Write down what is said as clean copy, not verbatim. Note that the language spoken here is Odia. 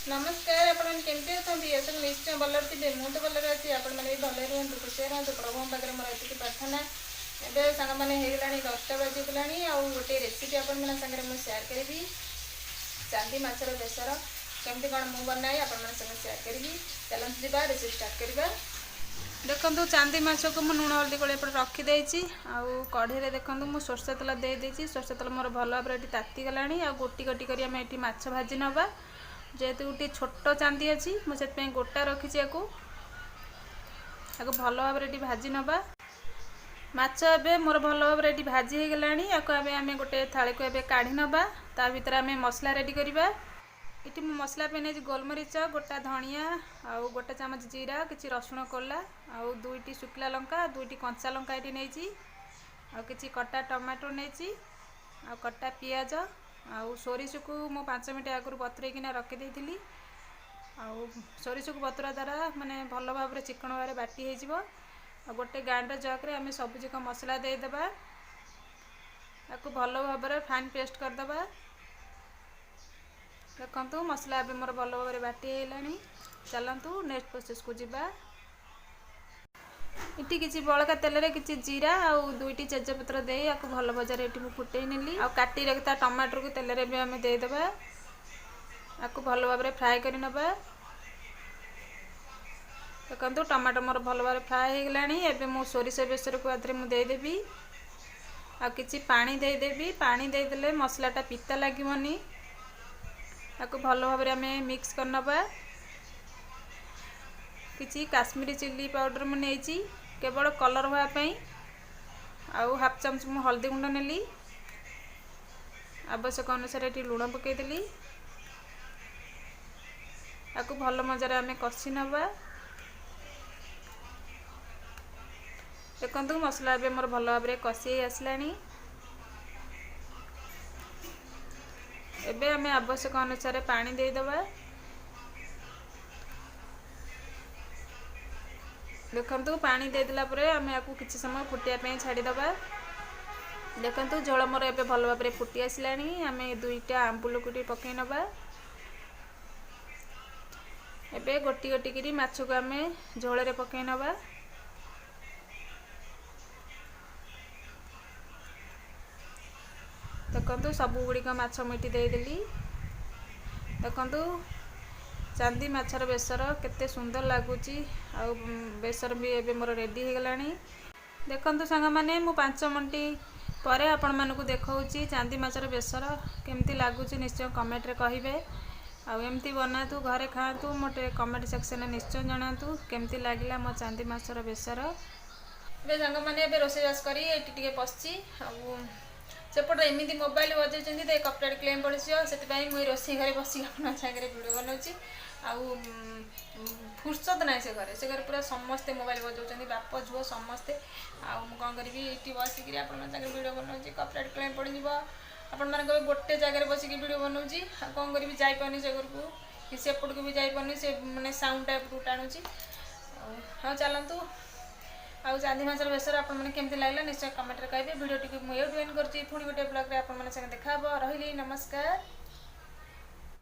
ନମସ୍କାର, ଆପଣମାନେ କେମିତି ଅଛନ୍ତି? ଏସବୁ ନିଶ୍ଚୟ ଭଲରେ ଥିବେ। ମୁଁ ତ ଭଲରେ ଅଛି, ଆପଣମାନେ ବି ଭଲରେ ରୁହନ୍ତୁ, ଖୁସିରେ ରୁହନ୍ତୁ, ପ୍ରଭୁଙ୍କ ପାଖରେ ମୋର ଏତିକି ପ୍ରାର୍ଥନା। ଏବେ ସାଙ୍ଗମାନେ, ହେଇଗଲାଣି 10ଟା ବାଜିଗଲାଣି ଆଉ ଗୋଟିଏ ରେସିପି ଆପଣମାନଙ୍କ ସାଙ୍ଗରେ ମୁଁ ସେୟାର କରିବି। ଚାନ୍ଦି ମାଛର ବେସର କେମିତି କ'ଣ ମୁଁ ବନାଏ, ଆପଣମାନଙ୍କ ସାଙ୍ଗରେ ସେୟାର କରିବି। ଚାଲନ୍ତୁ ଯିବା, ରେସିପି ଷ୍ଟାର୍ଟ କରିବା। ଦେଖନ୍ତୁ, ଚାନ୍ଦି ମାଛକୁ ମୁଁ ଲୁଣ ହଳଦୀ ଗୋଳି ଏପଟେ ରଖିଦେଇଛି। ଆଉ କଢ଼େଇରେ ଦେଖନ୍ତୁ, ମୁଁ ସୋରିଷ ତେଲ ଦେଇଦେଇଛି। ସୋରିଷ ତେଲ ମୋର ଭଲ ଭାବରେ ଏଠି ତାତିଗଲାଣି। ଆଉ ଗୋଟି ଗୋଟି କରି ଆମେ ଏଠି ମାଛ ଭାଜି ନେବା। ଯେହେତୁ ଗୋଟିଏ ଛୋଟ ଚାନ୍ଦି ଅଛି, ମୁଁ ସେଥିପାଇଁ ଗୋଟା ରଖିଛି ୟାକୁ। ତାକୁ ଭଲ ଭାବରେ ଏଠି ଭାଜି ନେବା। ମାଛ ଏବେ ମୋର ଭଲ ଭାବରେ ଏଠି ଭାଜି ହେଇଗଲାଣି। ୟାକୁ ଏବେ ଆମେ ଗୋଟେ ଥାଳିକୁ ଏବେ କାଢ଼ି ନେବା। ତା ଭିତରେ ଆମେ ମସଲା ରେଡ଼ି କରିବା। ଏଠି ମୁଁ ମସଲା ପାଇଁ ନେଇଛି ଗୋଲମରିଚ, ଗୋଟା ଧଣିଆ ଆଉ ଗୋଟେ ଚାମଚ ଜିରା, କିଛି ରସୁଣ କୋଲା ଆଉ ଦୁଇଟି ଶୁଖିଲା ଲଙ୍କା, ଦୁଇଟି କଞ୍ଚା ଲଙ୍କା ଏଠି ନେଇଛି। ଆଉ କିଛି କଟା ଟମାଟୋ ନେଇଛି ଆଉ କଟା ପିଆଜ। ଆଉ ସୋରିଷକୁ ମୁଁ 5 ମିନିଟ୍ ଆଗରୁ ବତୁରେଇକିନା ରଖିଦେଇଥିଲି। ଆଉ ସୋରିଷକୁ ବତୁରା ଦ୍ୱାରା ମାନେ ଭଲ ଭାବରେ ଚିକଣ ଭାବରେ ବାଟି ହେଇଯିବ। ଆଉ ଗୋଟେ ଗ୍ରାଇଣ୍ଡର ଜଗ୍ରେ ଆମେ ସବୁଯାକ ମସଲା ଦେଇଦେବା। ତାକୁ ଭଲ ଭାବରେ ଫାଇନ୍ ପେଷ୍ଟ କରିଦେବା। ଦେଖନ୍ତୁ, ମସଲା ଏବେ ମୋର ଭଲ ଭାବରେ ବାଟି ହେଇଗଲାଣି। ଚାଲନ୍ତୁ, ନେକ୍ସଟ ପ୍ରୋସେସକୁ ଯିବା। ଏଠି କିଛି ବଳକା ତେଲରେ କିଛି ଜିରା ଆଉ ଦୁଇଟି ତେଜପତ୍ର ଦେଇ ୟାକୁ ଭଲ ଭାବରେ ଏଠି ମୁଁ ଫୁଟେଇ ନେଲି। ଆଉ କାଟି ରଖିଥିବା ଟମାଟରକୁ ତେଲରେ ବି ଆମେ ଦେଇଦେବା। ଆକୁ ଭଲ ଭାବରେ ଫ୍ରାଏ କରି ନେବା। ଦେଖନ୍ତୁ, ଟମାଟୋ ମୋର ଭଲ ଭାବରେ ଫ୍ରାଏ ହେଇଗଲାଣି। ଏବେ ମୁଁ ସୋରିଷ ବେସରକୁ ଆଥିରେ ମୁଁ ଦେଇଦେବି ଆଉ କିଛି ପାଣି ଦେଇଦେବି। ପାଣି ଦେଇଦେଲେ ମସଲାଟା ପିତା ଲାଗିବନି। ତାକୁ ଭଲ ଭାବରେ ଆମେ ମିକ୍ସ କରିନେବା। କିଛି କାଶ୍ମୀରୀ ଚିଲି ପାଉଡ଼ର ମୁଁ ନେଇଛି କେବଳ କଲର୍ ହେବା ପାଇଁ। ଆଉ ହାଫ୍ ଚାମଚ ମୁଁ ହଳଦୀ ଗୁଣ୍ଡ ନେଲି। ଆବଶ୍ୟକ ଅନୁସାରେ ଏଠି ଲୁଣ ପକାଇଦେଲି। ତାକୁ ଭଲ ମଜାରେ ଆମେ କଷି ନେବା। ଦେଖନ୍ତୁ, ମସଲା ଏବେ ମୋର ଭଲ ଭାବରେ କଷି ହେଇ ଆସିଲାଣି। ଏବେ ଆମେ ଆବଶ୍ୟକ ଅନୁସାରେ ପାଣି ଦେଇଦେବା। ଦେଖନ୍ତୁ, ପାଣି ଦେଇଦେଲା ପରେ ଆମେ ୟାକୁ କିଛି ସମୟ ଫୁଟିବା ପାଇଁ ଛାଡ଼ିଦେବା। ଦେଖନ୍ତୁ, ଝୋଳ ମୋର ଏବେ ଭଲ ଭାବରେ ଫୁଟି ଆସିଲାଣି। ଆମେ ଦୁଇଟା ଆମ୍ବୁଲକୁ ଟିକେ ପକାଇ ନେବା। ଏବେ ଗୋଟି ଗୋଟି କରି ମାଛକୁ ଆମେ ଝୋଳରେ ପକାଇ ନେବା। ଦେଖନ୍ତୁ, ସବୁ ଗୁଡ଼ିକ ମାଛ ମୁଁ ଏଠି ଦେଇଦେଲି। ଦେଖନ୍ତୁ, ଚାନ୍ଦି ମାଛର ବେସର କେତେ ସୁନ୍ଦର ଲାଗୁଛି। ଆଉ ବେସର ବି ଏବେ ମୋର ରେଡ଼ି ହେଇଗଲାଣି। ଦେଖନ୍ତୁ ସାଙ୍ଗମାନେ, ମୁଁ 5 ମିନିଟ୍ ପରେ ଆପଣମାନଙ୍କୁ ଦେଖାଉଛି ଚାନ୍ଦି ମାଛର ବେସର କେମିତି ଲାଗୁଛି। ନିଶ୍ଚୟ କମେଣ୍ଟରେ କହିବେ। ଆଉ ଏମିତି ବନାନ୍ତୁ, ଘରେ ଖାଆନ୍ତୁ। ମୋତେ କମେଣ୍ଟ ସେକ୍ସନରେ ନିଶ୍ଚୟ ଜଣାନ୍ତୁ କେମିତି ଲାଗିଲା ମୋ ଚାନ୍ଦି ମାଛର ବେସର। ଏବେ ସାଙ୍ଗମାନେ, ଏବେ ରୋଷେଇବାସ କରି ଏଠି ଟିକେ ବସିଛି। ଆଉ ସେପଟେ ଏମିତି ମୋବାଇଲ ବଜାଉଛନ୍ତି ତ କପିରାଇଟ୍ କ୍ଲେମ୍ ପଡ଼ିଯିବ। ସେଥିପାଇଁ ମୁଁ ଏଇ ରୋଷେଇ ଘରେ ବସିକି ଆପଣଙ୍କ ସାଙ୍ଗରେ ଭିଡ଼ିଓ ବନାଉଛି। ଆଉ ଫୁର୍ସତ ନାହିଁ ସେ ଘରେ। ସେ ଘରେ ପୁରା ସମସ୍ତେ ମୋବାଇଲ ବଜାଉଛନ୍ତି, ବାପ ଝୁଅ ସମସ୍ତେ। ଆଉ ମୁଁ କ'ଣ କରିବି? ଏଇଠି ବସିକିରି ଆପଣଙ୍କ ସାଙ୍ଗରେ ଭିଡ଼ିଓ ବନାଉଛି। କପିରାଇଟ୍ କ୍ଲେମ୍ ପଡ଼ିଯିବ, ଆପଣମାନେ କହିବେ ଗୋଟେ ଜାଗାରେ ବସିକି ଭିଡ଼ିଓ ବନାଉଛି। ଆଉ କ'ଣ କରିବି? ଯାଇପାରୁନି ସେ ଘରକୁ କି ସେପଟକୁ ବି ଯାଇପାରୁନି। ସେ ମାନେ ସାଉଣ୍ଡଟା ଏପଟକୁ ଟାଣୁଛି। ଆଉ ହଁ, ଚାଲନ୍ତୁ। ଆଉ ଚାନ୍ଦି ମାଛର ବେସର ଆପଣମାନେ କେମିତି ଲାଗିଲା, ନିଶ୍ଚୟ କମେଣ୍ଟରେ କହିବେ। ଭିଡ଼ିଓଟିକୁ ମୁଁ ଏଇଠୁ ଏଣ୍ଡ କରୁଛି। ପୁଣି ଗୋଟେ ବ୍ଲଗ୍ରେ ଆପଣମାନଙ୍କ ସାଙ୍ଗେ ଦେଖା ହେବ। ରହିଲି, ନମସ୍କାର।